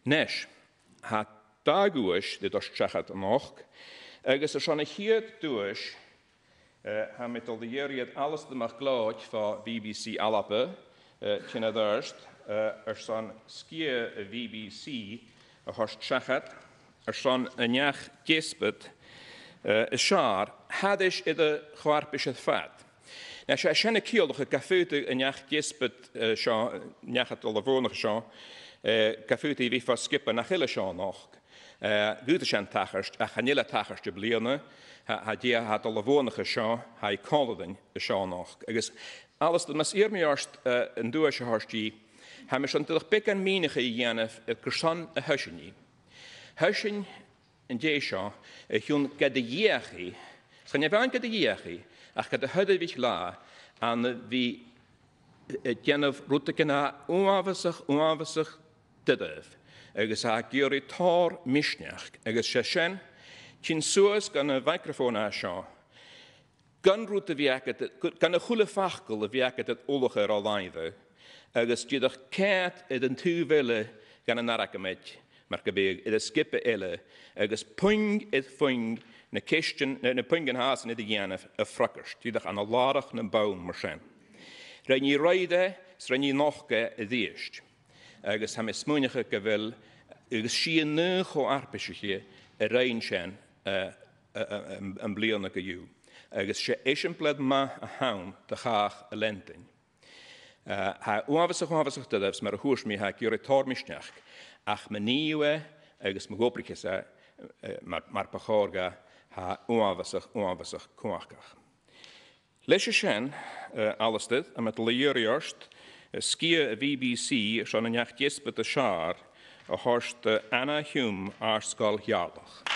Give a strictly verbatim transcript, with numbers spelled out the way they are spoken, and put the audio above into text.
A-nis, tha dà dhuais ri toirt seachad a-nochd, agus airson a' chiad dhuais, eh, tha mi a' dol a dh'iarraidh air Alasdair MacLeòid bho B B C Alba, eh, tighinn air adhart, eh, airson sgiath a' B B C a thoirt seachad airson an neach-deasbad, eh, as fheàrr, thairis air a' cho-fharpais air fad. Nise, 's e sin a' ciallachadh gum faodadh an neach-deasbad, eh, seo, neach a tha a' dol a bhuannachadh seo, eh, gum faodadh e a bhith fo sgioba nach eil an seo a-nochd. Eh, dh'fhaodadh sin tachairt, ach chan eil e tachairt am-bliadhna, tha, tha e, tha e a' dol a bhuannachadh seo, tha e còmhla rinn an seo a-nochd. Agus, Alasdair, mas fhìor mhath ort, eh, an duais a thoirt dhi, tha mi airson dìreach beagan mìneachaidh a dhèanamh air carson a thòisich sinn. Thòisich sinn an-dè seo, a chionn ged a dh'fheuch i, 's chan e a-mhàin ged a dh'fheuch i, ach ged a thoirt a-mach latha, ann a bhith, eh, a' dèanamh rudeigin a tha uabhasach, uabhasach doirbh, agus a tha ag iarraidh tòrr misneachd, agus 's e sin, tighinn suas gun a' mhicreafòn a tha seo, gun rud a bhith agad, gu-, gun a h-uile facal a bhith agad air ullachadh air an làimh, agus dìreach coimhead air an taobh eile dhen an argamaid, mar gum biodh, air an sgioba eile, agus puing air phuing na ceistean, na, na puingean a tha sinn air a dhèanamh a' freagairt, dìreach ann an làrach nam bonn mar sin. Rinn i roimhe, 's rinn i a-nochd a-rithist. Agus tha mi a' smaoineachadh gu bheil, agus 's i an aon cho-fharpaiseach a rinn sin, eh, eh, eh, am, am-bliadhna co-dhiù. Agus 's e eisimpleir math a th' ann de chàch a leantainn. Eh, tha e uabhasach, uabhasach doirbh, 's mar a thuirt mi, tha e ag iarraidh tòrr misneachd, ach ma nì thu e agus ma dh'obraicheas e, eh, mar, mar bu chòir dha, tha e uabhasach, uabhasach cumhachdach. Leis a sin, eh, Alasdair, tha mi a' dol a dh'iarraidh ort, eh, sgiath a' B B C airson an neach-deasbad as fheàrr a thoirt do Anna Hume, Àrd-sgoil Gheàrrloch.